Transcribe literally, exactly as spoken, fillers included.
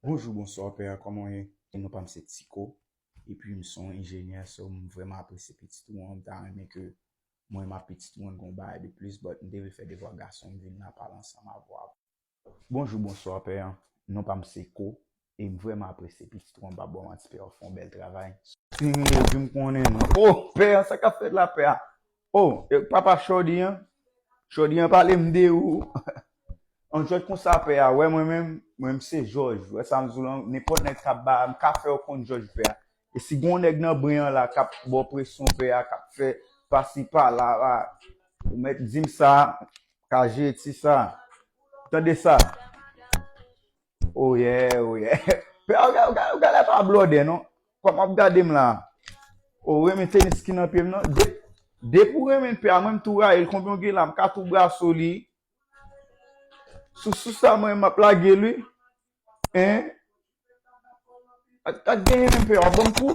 Bonjou, bonswa, pè a, kòman w ye? Non pa m se Tiko, epi m se yon enjenyè, so m vrèman apresye pitit ou an, m ta renmen ke mwen m ak pitit ou an gen yon bagay de plis, but m te vle fè devwa gason, m vin la pale ansanm avè w. Bonjou, bonswa, pè a, non pa m se Ko, e m vrèman apresye pitit ou an, m p ap ba w manti, pè a, w fè yon bèl travay. Tini, epi m konnen non. Oh, pè a, sa k ap fèt la, pè a? Oh, e papa Chòdi an? Chòdi an pale m de ou. An jwèt konsa, pè a, wè mwen menm, mwen m se jòj. Wè sa m di w lan, nenpòt nèg k ap ba, m ka fè w konn jòj, pè a. E si gon nèg nan bren an la k ap ba w presyon, pè a, k ap fè pasi pala la, ou mèt di m sa, ka jere ti sa. Tande sa. Oyè, oyè. Pè a, ou ga- ou ga- ou genlè pa blòdè non. Kòman w ap gade m la? Ou renmen tenis ki nan pye m nan? De- Depi w renmen pè a, mwen m tou rayi l. Konbyen w gen la? M ka tou braso li. Sou sou sa mwen m ap lage li. Hein? Ak ak genyen menm pè a, w ap ban m kou?